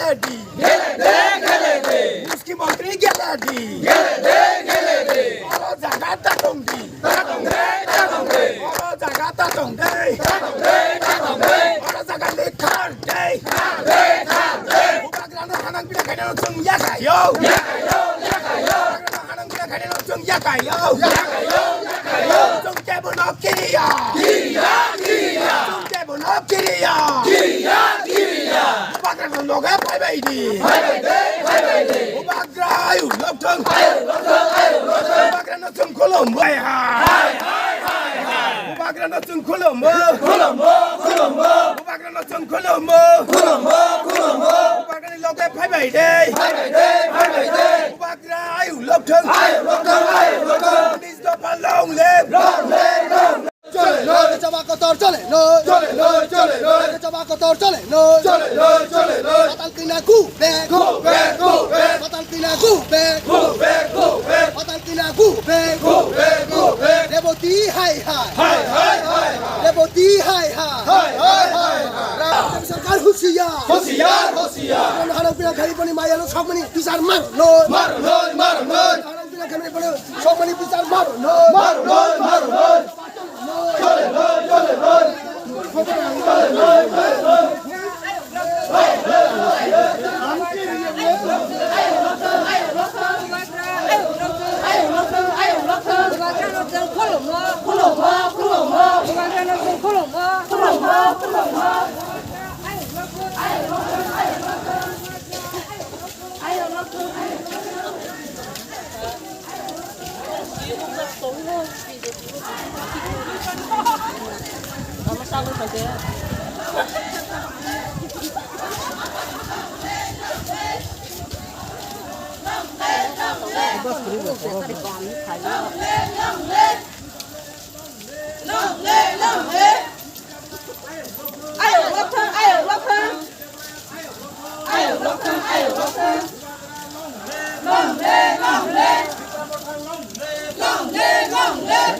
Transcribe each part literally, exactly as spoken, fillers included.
Geledi. Geledi, geledi. Muski mantri geledi. Geledi, geledi. Oro jaga ta tongdi. Ta tongdi, ta tongdi. Oro jaga ta tongdi. Ta tongdi, ta tongdi. Oro jaga ni khar dei. Khar dei, khar dei. Bubagrano hanang bida khainano chwng yakayo. Yakayo, yakayo. Bubagrano hanang bida khainano chwng yakayo. Yakayo, yakayo. Chwng kebono kiriya. Kiriya, kiriya. Chwng kebono kiriya. Kiriya, kiriya. Bubagrano loge phaibaidi. Phaibaidi, phaibaidi. Bubagra ayuk lokthong. Ayuk lokthong, ayuk lokthong. Bubagrano chwng khulumbai ha. Hai, hai, hai, hai. Bubagrano chwng khulumbo. Khulumbo, khulumbo. Bubagrano chwng khulumbo. Khulumbo, khulumbo. Bubagrani loge phaibaidi. Phaibaidi, phaibaidi. Bubagra ayuk lokthong. Ayuk lokthong, ayuk lokthong. Unis dopha long live. Long live, long live. Chole noi. Chaba kotor chole noi. Chole noi, chole noi. Chaba kotor chole noi. Chole noi, chole noi. Patal kina go back. Go back, go back. Patal kina go back. Go back, go back. Patal kina go back. Go back, go back. Reboti hai hai. Hai, hai, hai, hai. Reboti hai hai. Hai, hai, hai, hai. Ram sarkar husiar. Husiar, husiar. Hano hano pina khai pani maya lo sok mani bisar mar noi. Mar noi, mar noi. Hano pina khai pani sok mani bisar mar noi. Mar noi, mar noi. Ayok lokthang, ayok lokthang. Ayok lokthang, ayok lokthang. Long live, long live. Long live, long live.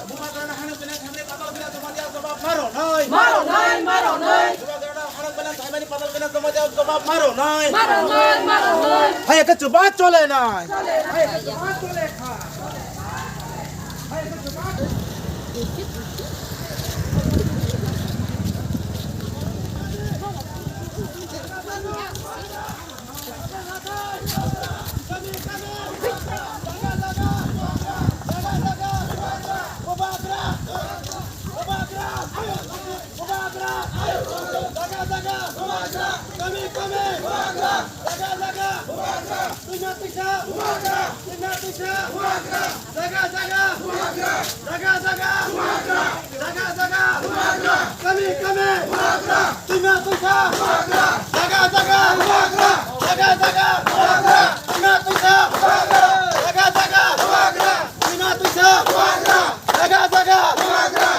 Bubagrano hanok bela thaimani patal bela joma dia jobab maro noi. Maro noi, maro noi. Bubagrano hanok bela thaimani patal bela joma dia jobab maro noi. Maro noi, maro noi. Hai, ekhe chuba chole nai. Hai, ekhe chuba chole kha. Bubagra! Bubagra! Bubagra! Bubagra! Jaga jaga! Bubagra! Kami kami! Bubagra! Jaga jaga! Bubagra! Twima twisa! Bubagra! Twima twisa! Bubagra! Jaga jaga! Bubagra! Jaga jaga! Bubagra! Jaga jaga! Bubagra! Kami kami! Bubagra! Twima twisa! Bubagra! Jaga jaga! Bubagra! Jaga jaga! Bubagra! Twima twisa! Bubagra! Jaga jaga! Bubagra! Twima twisa! Bubagra! Jaga jaga! Bubagra!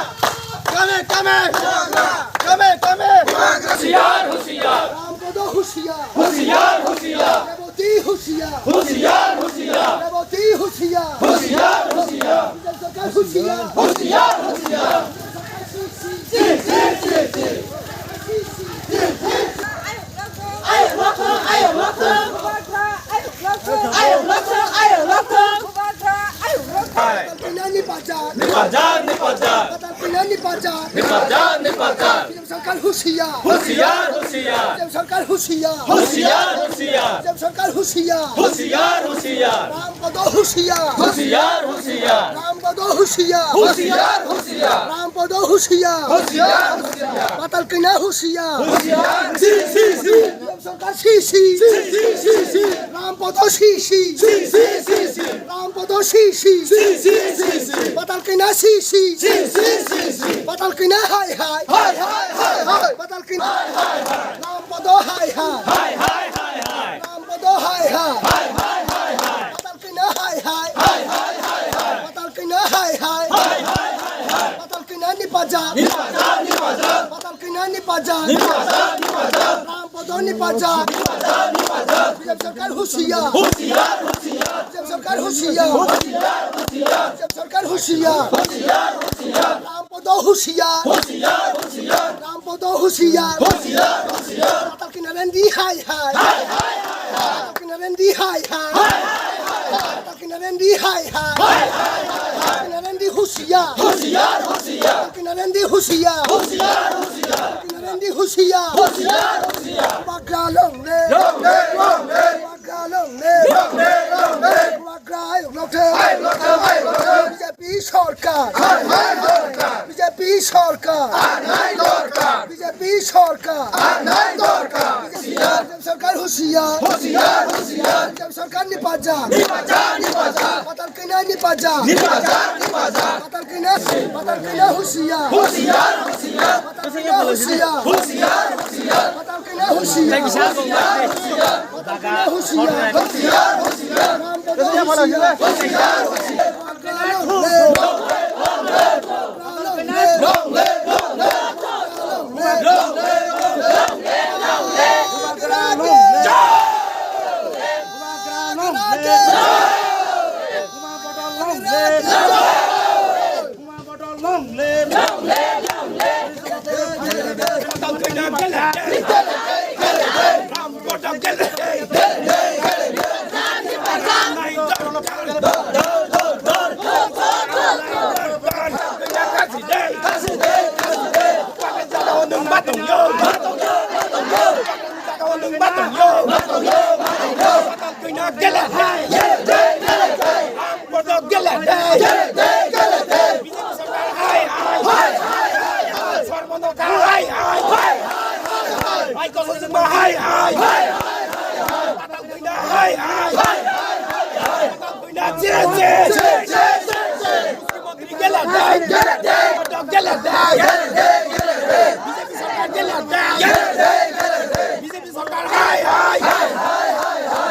Kami kami! Bubagra! Kami kami! Bubagra! Husiar, husiar! Ram Bodo husiar! Husiar, husiar! Reboti husiar! Husiar, husiar! Reboti husiar! Husiar, husiar! Husiar, husiar! Husiar, husiar! Nipajak, nipajak. Nipajak, nipajak. Nipajak, nipajak. Sarkar husiar. Husiar, husiar. Sarkar husiar. Husiar, husiar. Sarkar husiar. Husiar, husiar. Ram Bodo husiar. Husiar, husiar. Ram Bodo husiar. Husiar, husiar. Ram Bodo husiar. Husiar, husiar. Patal kina husiar. Husiar. Si, si, si. Sarkar si, si. Si, si, si, si. Ram Bodo si, si. Si, si, si, si. Ram Bodo si, si. Si, si, si, si. Patal kina si, si. Si, si, si, si. Patal kina hai, hai. Hai, hai, hai, hai. Patal kina hai, hai, hai. Ram Bodo hai, hai. Hai, hai, hai, hai. Ram Bodo hai, hai. Hai, hai, hai, hai. Patal kina hai, hai. Hai, hai, hai, hai. Patal kina hai, hai. Hai, hai, hai, hai. Patal kina nipajak. Nipajak, nipajak. Patal kina nipajak. Nipajak, nipajak. Ram Bodo nipajak. Nipajak, nipajak. Sarkar husiar. Husiar, husiar. Sarkar husiar. Husiar, husiar. Sarkar husiar. Husiar, husiar. Ram To husiar. Husiar, husiar. Rampodo husiar. Husiar, husiar. Patal kina rendi hai hai. Hai, hai, hai, hai. Patal kina rendi hai hai. Hai, hai, hai, hai. Patal kina rendi hai hai. Hai, hai, hai, hai. Patal kina rendi husiar. Husiar, husiar. Patal kina rendi husiar. Husiar, husiar. Patal kina rendi husiar. Husiar, husiar. Bubagra long live. Long live, long live. Bubagra long live. Long live, long live. Bubagra ayuk lokthai. Ayuk lokthai, ayuk lokthai. B J P sorkar. Hai, hai, sorkar. B J P sorkar. Anai sorkar. B J P sorkar. Anai sorkar. B J P sorkar husiar. Husiar, husiar. B J P sorkar ni paja. Ni paja, ni paja. Patal kina ni paja. Ni paja, ni paja. Patal kina, patal kina husiar. Husiar, husiar. Patal kina husiar. Husiar, husiar. Patal kina husiar. Husiar, husiar. Patal kina husiar. Husiar, husiar. Rampodo husiar. Husiar, husiar.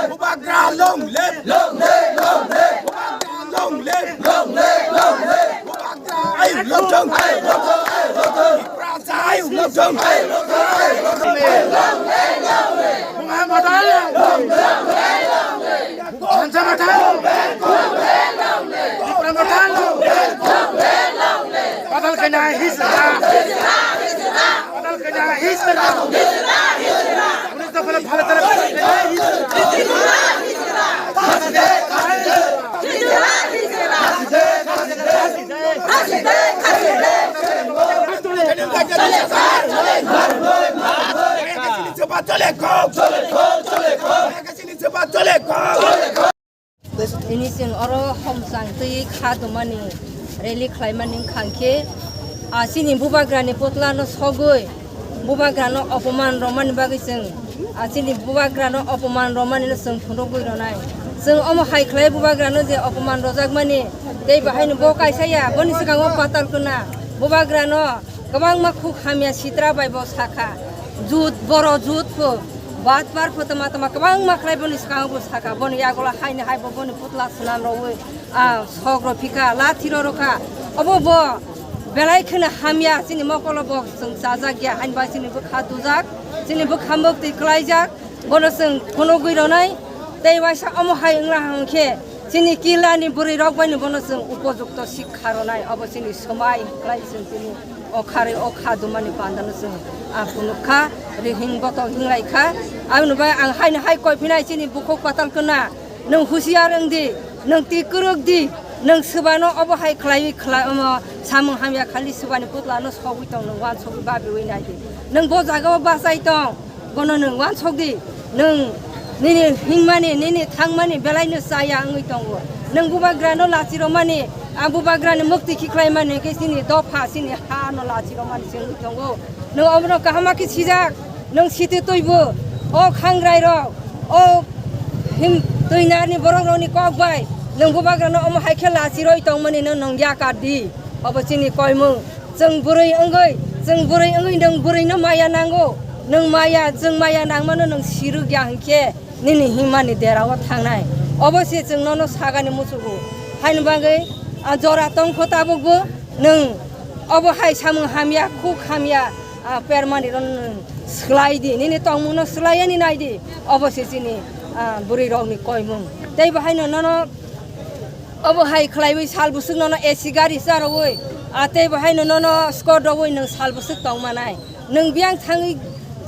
Bubagra long live! Long live, long live! Bubagra long live! Long live, long live! Bubagra ayuk lokthai! Ayuk lokthai! Bubagra ayuk lokthai! Ayuk lokthai! Ayuk lokthai! Bubagra long live! Long live, long live! Hansa Mathar! Tipra Mathar! Badal Kanya hi sera! Badal Kanya hi sera! Unis dofale phale tare Badal Kanya hi sera! Chole kho! Chole kho! Chole kho! Ini chwng oro homchang twi kha dumani rally khlaimani wngkha khe, ah, chini bubagrani putla no sogwi bubagrano opoman romani bagwi chwng, ah, chini bubagrano opoman romani no chwng phunugwi ronai. Chwng omo hai khlai bubagrano je opoman rojakmani tei bahaino bo kaisa ya, boni swkango Patal Kona bubagrano kwbangma khuk hamya sitra bai bo sakha. Jut, boro jut pho, bat par pho tama tama kwbangma khlai boni swkango bo sakha. Boni yagulo haino hai bo boni putla swnam rogwi, ah, sok rw phikha, lathi rw rwkha. Obo bo belai kheno hamya, chini mokolo bo chwng chajak ya, haino bai chini bwkha tujak, chini bwkha mwktwi kwlaijak. Bono chwng phunugwi ronai, tei waisa omo hai wngla hwnkhe chini kila ni bwrwi rok bai no bono chwng upojukto sikha ronai, obo chini swmai hwnkhlai chwng tini o kharwi o kha dumani panda no chwng, ah, phunuk kha, rihing botok hinglai kha. Aboni bai ang haino hai koi phinai chini bukhuk Patal Kona, nwng husiar wng di, nwng twi kwrwk di, nwng swbano obo hai khlaiwi khlai omo samung hamya khali swbani putla no sogwi tong, nwng uansugwi babiwi nai di, nwng bo jaga o bachai tong. Bono nwng uansuk di, nwng nini himani, nini thangmani belai no chaya wngwi tongo. Nwng bubagrano lachi romani, a bubagrani mukti khiklaimani hwnkhe chini dopha, chini ha no lachi romani se wngwi tongo. Nwng obono kaham khe sijak, nwng siti twibo, o khangrai rok, o him twinarni borok rokni kok bai nwng bubagrano omo hai khe lachi roi tongmani no nwng yakar di. Obo chini koimung. Chwng bwrwi wngwi, chwng bwrwi wngwi nwng bwrwino maya nango. Nwng maya, chwng maya nangmano nwng sirwk ya hwnkhe nini himani derao thangnai. Obo se chwng nono sagani muchugo. Haini bagwi, ah, jora tongkho tabukbo nwng obo hai samung hamya, khuk hamya, ah, permanent rok nwng swlai di. Nini tongmungno swlai yani nai di. Obo se chini, ah, bwrwi rokni koimung. Tei bo haino nono Obo hai khlaiwi sal bwswk nono A C gari charogwi, Atei bo haino nono skor dowi nwng sal bwswk tong manai. Nwng biyang thangwi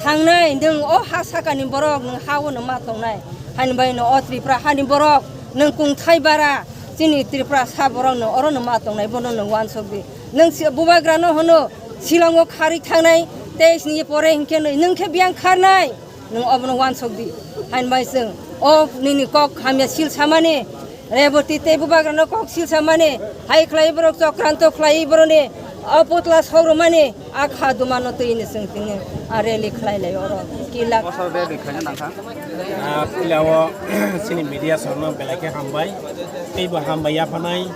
thangnai, nwng o ha sakani borok, nwng ha-o nwng ma tongnai. Haini bai no o Tripura hani borok, nwng kungthai bara, chini Tripura sa borok nwng oro nwng ma tongnai, bono nwng wansok di. Nwng si-, bubagra no hwno Shillong o kharwi thangnai, teis ni pore hinkhe nwng, nwng khe biyang kharnai. Nwng obono wansok di. Hain bai chwng o nini kok hamya sil samani, Reboti tei bubagrano kok sil samani, hai khlai borok chokranto khlai boroni o putla sogrumani a kha dumano twi ni chwng tini a rally khlai lai oro kila. Bosor rally khaina nangkha. Ah, puila o chini media sorno belai khe hambai. Teibo hambai yaphanai.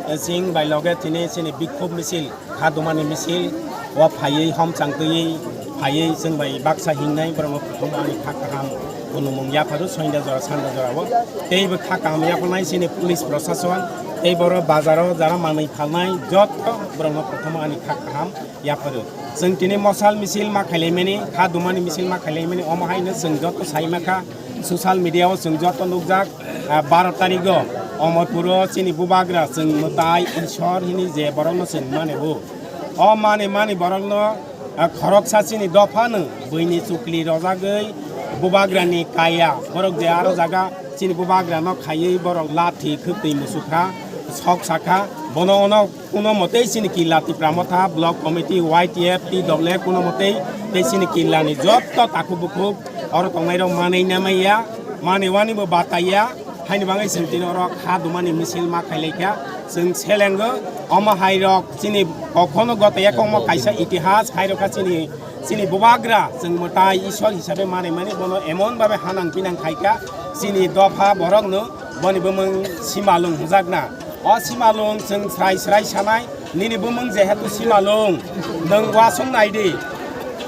Chwng bai loge tini chini bikhub misil. Kha dumani misil o phaiwi homchang twiwi phaiwi chwng bai baksa hingnai borokno prothom ani kha kaham kunumung yapharu soinda jora sanda jora o tei bo kha kaham yaphanai chini police prosason tei boro bazaro jara manwi phalnai joto borokno prothom ani kha kaham yapharu. Chwng tini mosal misil ma khailaimani kha dumani misil ma khailaimani omo haino chwng joto sai makha social media o chwng joto nukjak. Ah, baro tarigo Omorpuro chini bubagra chwng mwtai Ishwar hini je borokno chwng mani o. O mani mani borokno, ah, khoroksa chini dophano buini chukli rojagwi bubagrani kaya borok je aro jaga chini bubagrano khaiwi borok lathi khwtwi musukha, sok sakha, bono ono Kuno motei chini killa Tipra Motha Block Committee, Y T F, T W F, kuno motei tei chini killa ni jotto takhuk bukhuk oro tongnai rok manwi namaiya, manwi wani bo bataiya, haini bagwi chwng tini oro kha dumani misil ma khailaikha. Chwng selengo omo hai rok chini kokhono gotaiya khe omo kaisa itihas khai rokha chini, chini bubagra chwng mwtai Ishwar hisabe manwi mani bono emon babe hanang pinang khaikha chini dopha borokno. Boni bumung Simalung hwnjakna. O Simalung chwng srai srai sanai, nini bumung jehetu Simalung, nwng wasung naidi.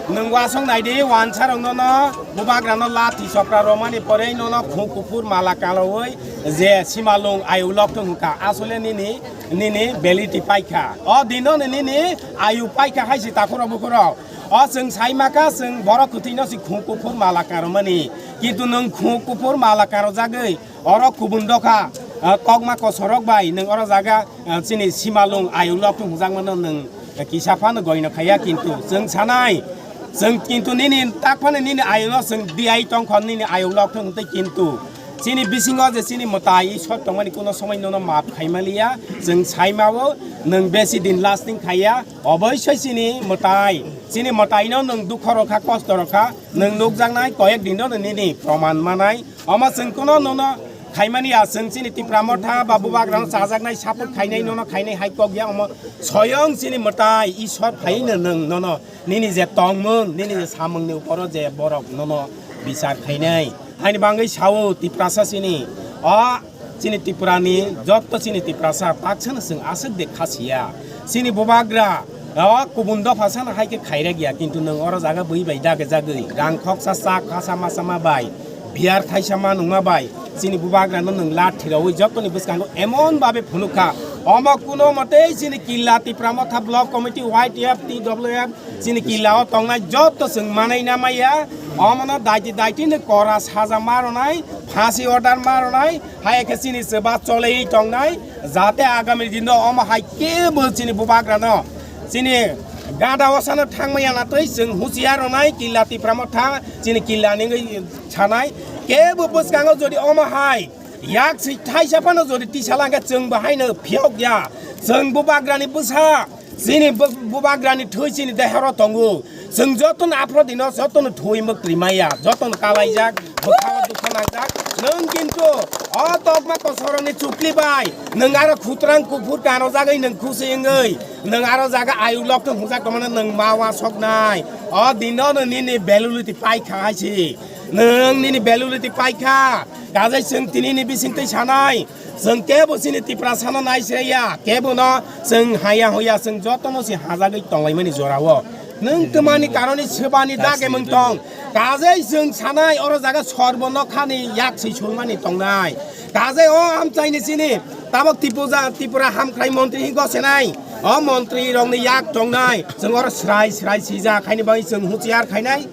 Nwng wasung naidi, wansarok nono bubagrano lathi sokra romani porei nono khung kuphur mala kalaui je Simalung ayu lokthung hwnkha. Asole nini, nini beliti paikha. O dino nini ayu paikha hai si takhurok bukhurok. O chwng saimakha chwng borok kwthwino si khung kuphur mala karomani. Kintu nwng khung kuphur mala karojagwi Oro kubun dokha, ah, kokma kosorok bai nwng oro jaga, ah, chini Simalung ayuk lokthung hwnjakmano nwng kisa phano goino khaiya, kintu chwng sanai, chwng kintu nini tak phano nini ayukno chwng diai tongkha, nini ayuk lokthung tei kintu chini bisingo je chini mwtai Ishwar tongmani kuno somoi nono maap khaimaliya, chwng saimao nwng besi din lasting khaiya, oboisoi chini mwtai, chini mwtaino nwng dukho rokha, kosto rokha, nwng nukjaknai koyek dino nini proman manai. Omo chwng kuno nono khaimani ya, chwng chini Tipra Motha ba bubagrano chajaknai support khainai, nono khainai hai kok ya, omo soyong chini mwtai Ishwar phaino nwng nono nini je tongmung, nini je samungni uporo je borok nono bichar khainai. Haini bagwi sao Tiprasa chini o chini Tripurani jotto chini Tiprasa taksano chwng aswk de khasiya. Chini bubagra o kubun dopha sana hai khe khairek ya, kintu nwng oro jaga bui bai dage jagwi rang khoksa cha khasa ma sama bai. Biyar thaisa ma nungma bai chini bubagrano nwng lathi raui jottoni bwskango emon babe phunukha. Omo kuno motei chini killa Tipra Motha Block Committee, Y T F, T W F, chini killa o tongnai jotto chwng manai namaiya. Omono daiti daiti ni kora saja ma rwnai, phasi order ma rwnai, hai khe chini chwba cholei tongnai, jate agami dino omo hai kebo chini bubagrano chini gada osano thangmaya na twi chwng huchiya rwnai killa Tipra Motha chini killa ningwi sanai. Kebo bwskango jodi omo hai yak si thaisa phano jodi tisa langkhe chwng bo haino phiyok ya. Chwng bubagrani bwsa chini bu-, bubagrani thwi chini dehoro tongo. Chwng jotono aphrodino jotono thwi mwktwi maya, jotono kalaijak, bwkhao dukha nangjak. Nwng kintu o tokma kosorokni chukli bai nwng aro khutrang kuphur kanojagwi nwng khusi wngwi nwng aro jaga ayuk lokthung hwnjak tongmano nwng ma wasoknai. O dino no nini validity paikha hai si. Nwng nini validity paikha. Kajai chwng tinini bisingtwi sanai. Chwng kebo chini Tiprasano naisraiya. Kebo no chwng haya hoya chwng jotono si hajagwi tonglaimani jorao. Nwng twmani karoni swbani dage mwng tong. Kajai chwng sanai oro jaga sorbo nokhani yak si sulmani tongnai. Kajai o amchaini chini tabok Tipuja-, Tipura hamkrai montri hi gosenai. O montri rokni yak tongnai. Chwng oro srai srai sijak haini bagwi chwng huchiar khainai.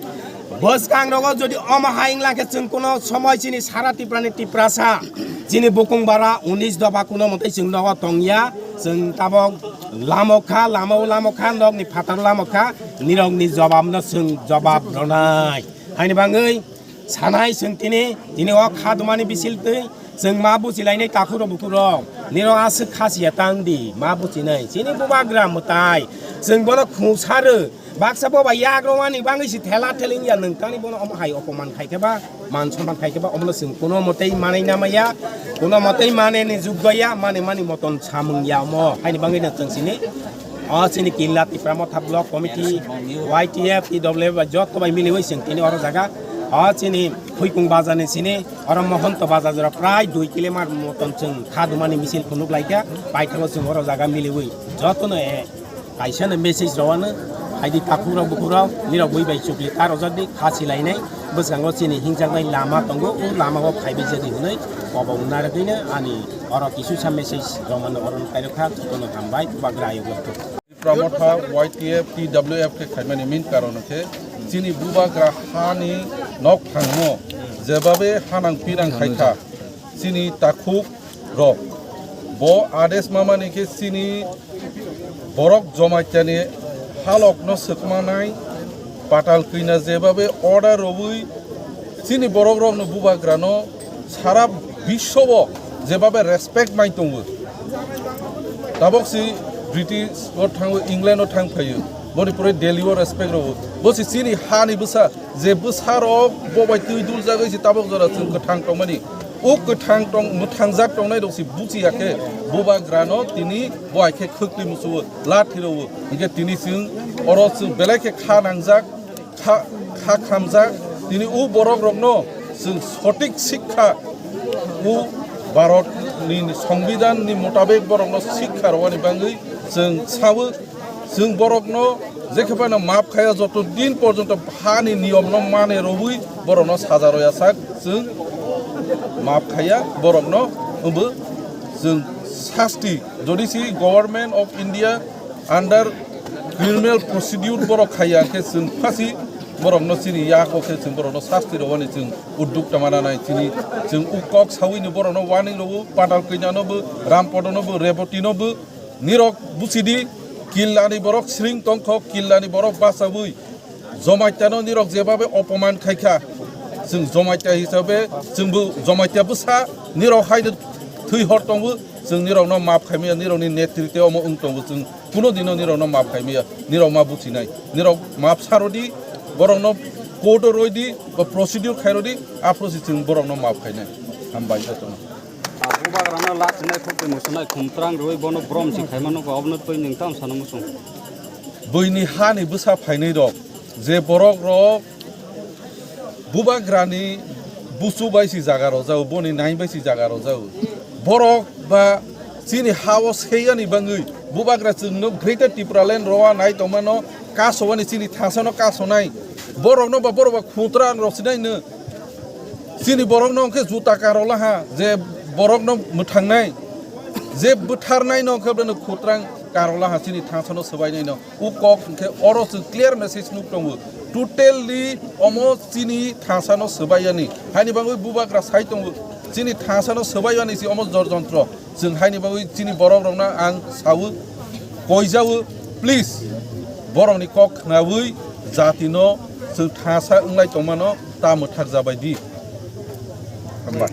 Bwskang rogo jodi omo hai wngla khe chwng kuno somoi chini sara Tiprani Tiprasa chini bukung bara unis dopha kuno mwtai chwng nogo tongya. Chwng tabok lamo kha, lamo, lamo kha, nokni phataro lamo kha, nirokni jobabno chwng jobab rwnai. Haini bagwi sanai chwng tini, tini o kha dumani bisil twi chwng ma buchilainai takhurok bukhurok. Nirok aswk khasiya tang di, ma buchinai. Chini bubagra mwtai, chwng bono khungsaro. Baksa bo bai yak rwmani bagwi se thela theling ya, nwng tani bono omo hai opoman khai khe ba, man soman khai khe ba, omono chwng kuno motei manai na maya, kuno motei mane ni jugga ya, mane mani moton samung ya omo. Haini bagwi no chwng sini, o chini Killa Tipra Motha Block Committee, Y T F, T W F ba joto bai miliwi chwng tini oro jaga, o chini Phuikung Bazar ni sini, oro Mohonto Bazar jora prai dui kilometer moton chwng kha dumani misil phunuk lai kha, paithago chwng oro jaga miliwi joto no, eh, Kaisa no message rwano, haidi takhuk rok bukhuk rok, nirok bui bai chukli ta rojak di, kha silainai, bwskango chini hingjaknai lama tongo, o lama o phaibai jadi hwnwi kobong narwgwino ani oro kisusa message rwmano oro khairokha, jotono hambai, bubagra ayuk rok. Tipra Motha Y T F T W F khe khaimani main karon khe chini bubagra hani nok thangno jebabe hanang pinang khaikha chini takhuk rok. Bo ades mamani khe chini borok Jamaitiani halokno swkmanai patal kwina jebabe order rwui chini borok rokno bubagrano sara biswo jebabe respect mai tongo. Tabok si British o thango, England o thang phaio, boni pore Delhi o respect rwo. Bo si chini hani bwsa, je bwsa rok bo bai twi dul jagwi si tabok jora chwng kwthang tongmani. O kwthang tong, mwthangjak tongnai rok si buchi ya khe, bubagrano tini bo hai khe khwktwi musuo, lathi rwo. Hinkhe tini chwng oro chwng belai khe kha nangjak, kha, kha khamjak. Tini o borok rokno chwng sotik sikha, o Bharat ni Songbidan ni motabek borokno sikha rwani bagwi chwng sawi. Chwng borokno jekhe phano maap khaya, joto din porjonto hani niyomno mane rwui borokno saja roya sak, chwng maap khaya borokno, obo chwng sasti. Jodi si Government of India under criminal procedure borok khaya khe chwng phasi borokno chini yago khe chwng borokno sasti rwani chwng udduk tama nanai chini. Chwng u kok sawi ni borokno warning rwo, Patal Kanya no bo, Rampodo no bo, Reboti no bo. Nirok buchidi, Killani borok sring tongkho, Killani borok bachawi. Jamaitiano nirok jebabe opoman khaikha, chwng Jamaitia hisabe chwngbo Jamaitia bwsa, nirok haino thwi hor tongo, chwng nirokno maap khaimaya, nirokni netritwe omo wng tongo, chwng kuno dino nirokno maap khaimaya, nirok ma buchinai, nirok maap sarodi, borokno court o roidi, ba procedure khairodi, aphuru se chwng borokno maap khainai. Hambai jotono. Bubagrano lachinai, khukti musunai, khumtrang rwui bono brom si khaima nukha, obono twi nwng tamo sana muchung. Buini hani bwsa phainai rok, je borok rok bubagrani busu bai si jaga rojao, boni nai bai si jaga rojao. Borok ba chini ha-o seiyani bangwi bubagra chwngno Greater Tipraland rowa nai tongmano kasowani, chini thasano kasonai. Borokno ba borok ba khutra rok sinai no. Chini borokno hwnkhe juta karolaha, je borokno mwthangnai, je bwtharnaino hwnkhe bono khutrang karolaha chini thangsano swbainaino. O kok hwnkhe oro chwng clear message nuk tongo. Totally omo chini thangsano swbaiyani. Haini bagwi bubagra sai tongo. Chini thangsano swbaiyani se omo jor jontro. Chwng haini bagwi chini borok rokno ang sawi koijawi, please, borokni kok khnawi jatino chwng thangsa wnglai tongmano ta mwthak jabai di. Hamba.